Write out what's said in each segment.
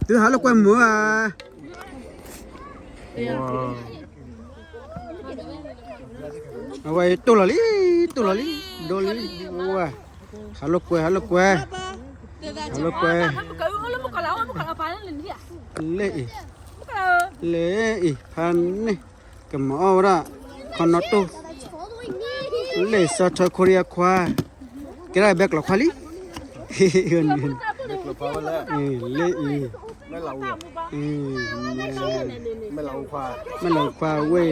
သုဟးလိာ်ကွဲမုာ်ဧါ, အဝဲတိၢ်လီၤလံ, တိၢ်လီၤလံ, ဒိလံ, ဝဲ, ဟးလိာ်ကွဲ, ဟးလိာ်ကွဲ, ဟးလိာ်ကွဲ, လၢအံၤ, လၢအံၤ, ဖးန့ၣ်, ကမၤအီၣ်ဝဲဒၣ်, ခီနီတိၢ်, လၢစီၤထၢခိရံအခွါ, ကဲဒၣ်ဘဲကျီခွါလံ, လၢအံၤ, မဲၢ်လီၤခွါဝဲ,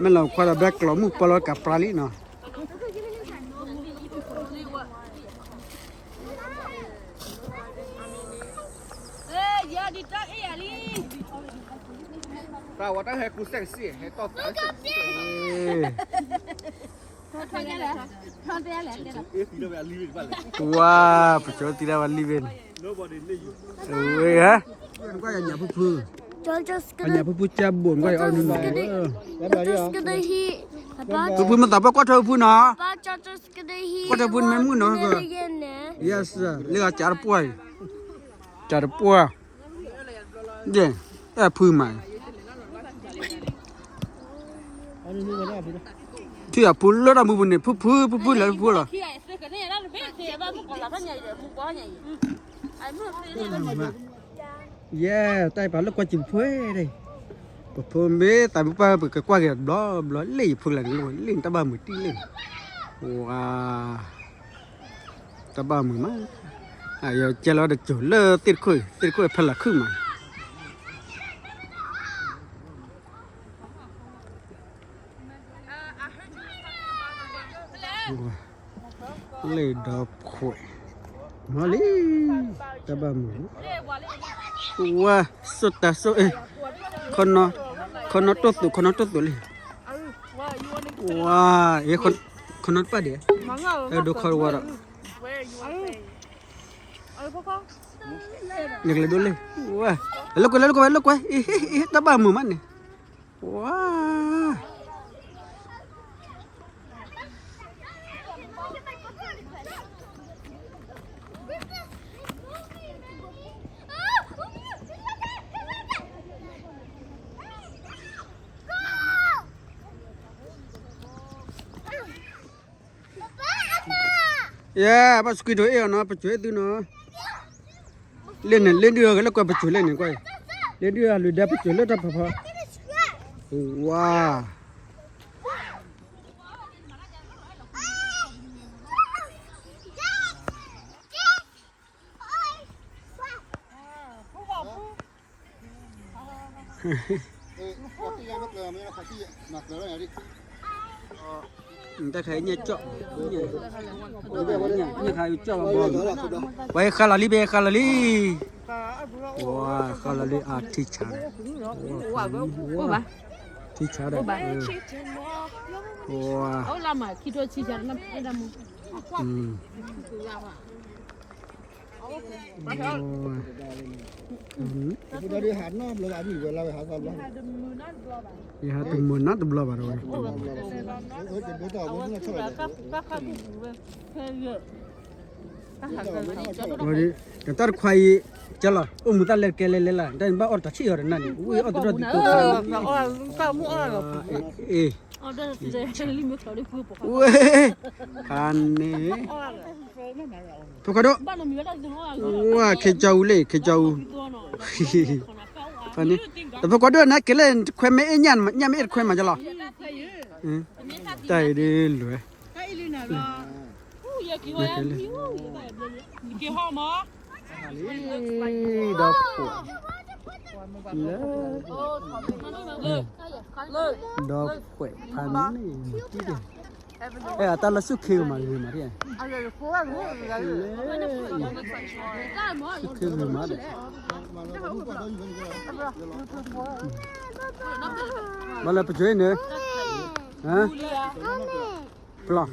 မဲၢ်လီၤခွါဒီးဘဲကျီမုၣ်ပီလီၤကးပြးလံနီၤ. ဝါ, ပကၠိတံၤဒၣ်ဝဲလံဝဲန့ၣ်, ဝဲဧါ, အညၣ်ဖုဖု, အညၣ်ဖုဖုကၢဘိၣ်ကွၢ်အီၤနုၤနီၤ, ဖုဖုမ့ၢ်သးပှၢ်ကွၢ်ထွဲဖုဖုနီၤ, ကွၢ်ထွဲဖုမ့ၢ်မုၣ်နီၤ, လၢအကၢတပှၢ်အံၤ, ကၢတပှၢ်, ယဲ, အဲၣ်ဖုမး, ထံၣ်အဖုလၢတၢ်မုာ်ပူၤန့ၣ် ဖုဖု ဖုဖုလဲၤဖုဖုလီၤ. ယဲ, တၢ်အံၤပှၤလိာ်ကွဲစံးပဖိ, ပဖိမ့ၢ်သးမုာ်ပှၢ် ပကကွၢ်က့ၤဘျီဘျီလၢယဖုကလၢ်န့ၣ် လၢတၢ်ဘၣ်မုာ်တံၢ်လံ, ဝါ, တၢ်ဘၣ်မုာ်မး, ယကဲလီၤတစိၤလၢသ့ၣ်တခိၣ်အံၤ သ့ၣ်တခိၣ်ဖဲလၢခုၣ်မး လ့ၣ်ဒီးခွဲး, မ့ၢ်လံ, တၢ်ဘၣ်မုာ်, ဝါ, စိၣ်တၢ်စိၣ်အ့ၣ်, ခီနီတိၢ်သိး ခီနီတိၢ်သိးလံ, ဝါ, ခီနီတပၣ်ဒံး, ဒိခီဝါဒီး နကလဲၤဒိလံ, ဝါ, လိာ်ကွဲ လိာ်ကွဲ လိာ်ကွဲ, အ့ၣ် တၢ်ဘၣ်မုာ်မးန့ၣ်, ဝါ. ယဲ, ဘၣ်စကွံဒိးအ့ၣ်အီၤနီၤ, ပစိၤအ့ၣ်သုနီၤ, လ့ၣ်န့ၣ် လ့ၣ်ဒုၣ်အီၤ ကလဲၤကွဲပစိၤလ့ၣ်န့ၣ်ကွၢ်, လ့ၣ်ဒုၣ်အီၤ လွံၢ်ဒဲပစိၤလၢတၢ်ဖီဖီ, ဝါ. နတၢ်ခါအံၤညၣ်ကၠီၣ်, ညၣ်ခါအံၤကၠီၣ်ဘီ, ပှၤဟဲဃါလီၤလံ ပှၤဟဲဃါလီၤလံ, ဝါ, ဃါလီၤလံ အထံဆါဒီး, ထံဆါဒီး, ဝါ. ယဟးတမုာ်နီတဘျီဘၣ်ဒီးဝဲ, တၢ်တခွါအံၤ, ကလီၤ အိၣ်မူတၢ်လဲၤကဲလဲၤလဲၤလၢ် တၢ်န့ၣ်ဘၣ်အီၣ်တၢ်ဆံၣ်အီၤဒီးနၤန့ၣ် ဝံၣ်အီၣ်တရီၣ်တံၤကိၢ်ခါ, အ့ၣ်, ဝဲ, ဖးန့ၣ်, ဖိခွါဒိၣ်, ဝါ, ခ့ကၠီအူလံ ခ့ကၠီအူ, ဖးန့ၣ်, တဖိခွါဒိၣ် နက့ၤလၢခွဲမ့ၢ်အ့ၣ်ညၣ် ညၣ်မ့ၢ်အ့ၣ်တခွဲမးကလီၤ, တၢ်အံၤဒ်လဲၣ်, ဒီးခွဲး, လၢ, ဒီးခွဲးဖးန့ၣ်, အဲ အတၢ်လၢစူၢ်ခ့ဂ့ၤမးဂ့ၤမး, စူၢ်ခ့ဂ့ၤမးဒီး, ဘၣ်လၢပကၠိအံၤန့ၣ်, ပျီ,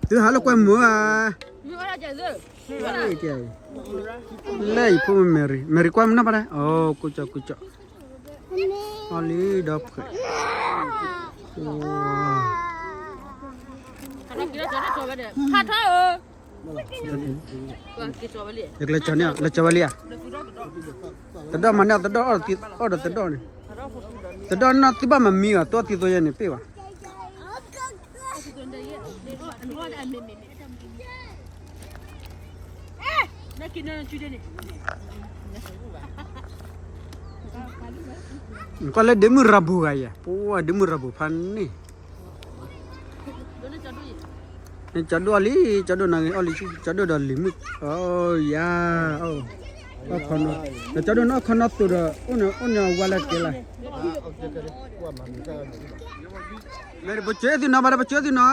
သုဟးလိာ်ကွဲမုာ်ဧါ, လၢယဖိမ့ၢ် Mary, Mary ကွၢ်မနုၤဘၣ်လဲၣ်, အိ ကူကၠီကူကၠီ, အီလံဒီးခွဲး, ထါထါဧၢ, ယကလဲၤကၠီၤန့ၣ် လဲၤကၠီၤဝဲလံဧါ. သဒီၣ်မၤန့ၢ်သဒီၣ်အီၣ်ဒီးသဒီၣ်န့ၣ်, သဒီၣ်နီၢ်သံဘၣ်မၤမံအီၤ သီသံသိယဲန့ၣ်ပ့ၢ်ဘၣ်. ကွၢ်လၢဒ့မုၣ်ရၤဘူၤဂၤယဲ, ပှၤဒ့မုၣ်ရၤဘူၤဖးန့ၣ် ကၠီဒိၣ်လံ, ကၠီဒိၣ်နၤဂ့ၤအီၣ်လံ, ကၠီဒိၣ်ဒီးလံၤမုၣ်, အိယၤ, အိၣ်ခီနီၤ, ကၠီဒိၣ်နီၢ်ခီနီၤသိးဒီး အိၣ်န့ၢ်ဝါလၢကဲလၢ်. Mary ပကၠိသုနီၤဘၣ်ဒီး ပကၠိသုနီၤ.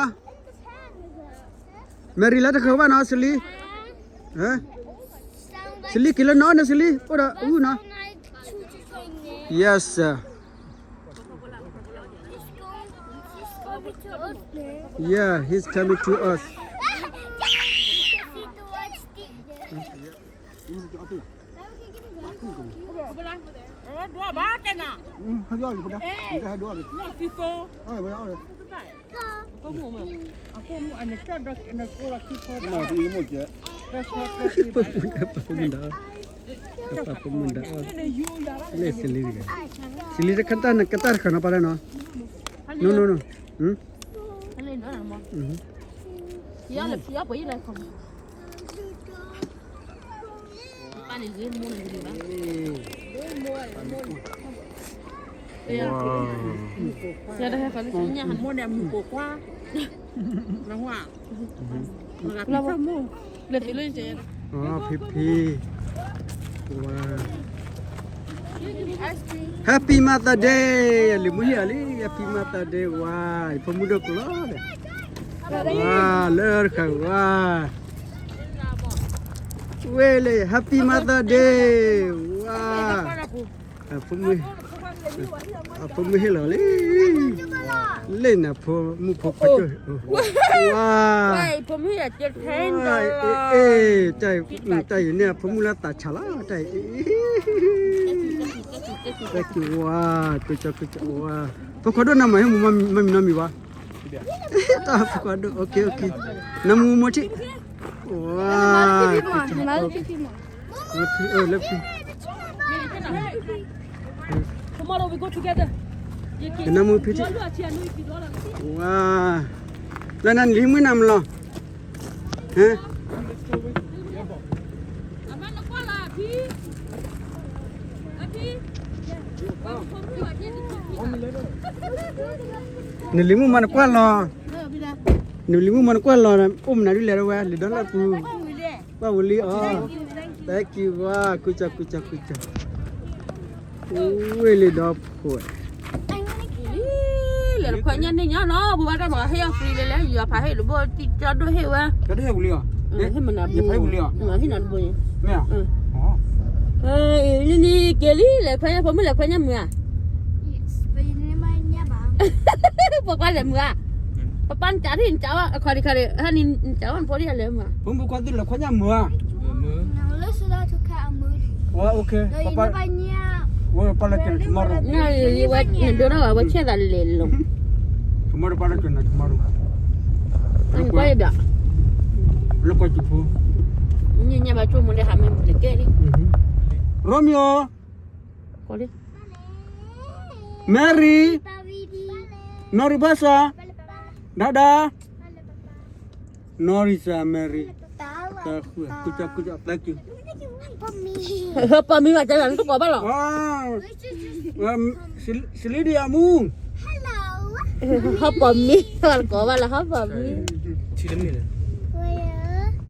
Mary လၢတဃၢၤဘၣ်နီၤ စလံ, စလံက့ၤလၢနီၤန့ၣ် စလံ အိၣ်ဒီးအူနီၤ. Yes sir. Yeah, he's coming to us. Sili တခါတၢ်နကတၢ်တခါနီၤ ပၢ်လၢနီၤ. No, no, no. ဖံဖံ ဝါ Happy Mother's Day လံၤမုၢ်ဟ့ၣ်အီၤလံ Happy Mother's Day ဝါ ယဖိမုၣ်ဒိၣ်ကျိၤဒီး ဝါ လၢတခါဝါ ဝဲလၢ Happy Mother's Day ဝါ အဖိမုၣ် အဖိမုၣ်ဟ့ၣ်လီၤလံ လ့ၣ်န့ၣ် ဖိမုၣ်ဖိခွါကၢၢ် ဝါ ဖိမုၣ်ဟ့ၣ်အကဲထဲ တၢ်အံၤန့ၣ် အဖိမုၣ်လၢသးဆးလီၤ တၢ်အံၤ Thank you ဝါ ကၠီကၠီ ဝါ ဖိခွါဒိၣ်နမၤဟ့ၣ်မူမၤမံၤနီတမံၤဘၣ် တၢ်ဖိခွါဒိၣ် okay okay နမူမထံၣ် ဝါ လၢဖံ လၢဖံ Tomorrow we go together. နမူဖံထံၣ် ဝါ လၢနလံၤမုၣ်နၤမလီၤ ဟဲ နလံၤမုၣ်မၤနကွၢ်လီၤ နလံၤမုၣ်မၤနကွၢ်လီၤ အိၣ်မနုၤဒ်လဲၣ်ဝဲ လံၤဒီးလၢပူၤ ဘၣ်ဝံၤလံအီၤ Thank you ဝါ ကူစၢ်ကူစၢ်ကူစၢ် ဝ့ၢ်လံၤဒီးဖိ လဲၤတခွဲညါန့ၣ်ညါနီၤ ပူၤဘၣ်တၢ်မၤဟ့ၣ်အီၤ free လဲၤလဲၤ ယွၤဖးဟ့ၣ်တဘိ တံၣ်ကၠီဒိၣ်ဟ့ၣ်ဝဲ ဟ့ၣ်မနၤ ဟ့ၣ်နၤတဘိ နံၤနံၤက့ၤလံ လဲၤခွဲညါ ဖိမုၣ်လဲၤခွဲညါမုာ်ဧါ ပကွၢ်လဲၤမုာ်ဧါ ပပၢ်နကးထံၣ်နကးဝဲ အခီဒံခီဒံ ဟဲနံၤနကးဝဲ နဖိဒံလဲၤမုာ်ဧါ ဖိမုၣ်ကွၢ်သုလဲၤခွဲညါမုာ်ဧါ ဝဲ okay ပပၢ်လဲၤက့ၤ tomorrow နဒိၣ်ထီၣ်ဝဲဆဲးသးလဲၤလီၤ tomorrow ပၢ်လဲၤက့ၤ tomorrow ကွၢ်ယဘၣ် လၢကွၢ်ကၠူဖိ ညါညါဘၣ်ဆိကမိၣ်လၢဟးမ့ၢ်မုာ်တကဲလံ Romeo Mary နီၢ်ရံၣ်ဘၣ်စၢ် ဒါဒါ နီၢ်ရံၣ်စၢ် Mary တၢ်ဃု ကူစၢ်ကူစၢ် thank you ဟဲပာ်မံဘၣ် တၢ်ယၤနတကိးဘၣ်လီၤ စလံဒံးအမူ ဟဲပာ်မံ တကိးဘၣ်လီၤ ဟဲပာ်မံ ထံတမ့ၢ်လၢ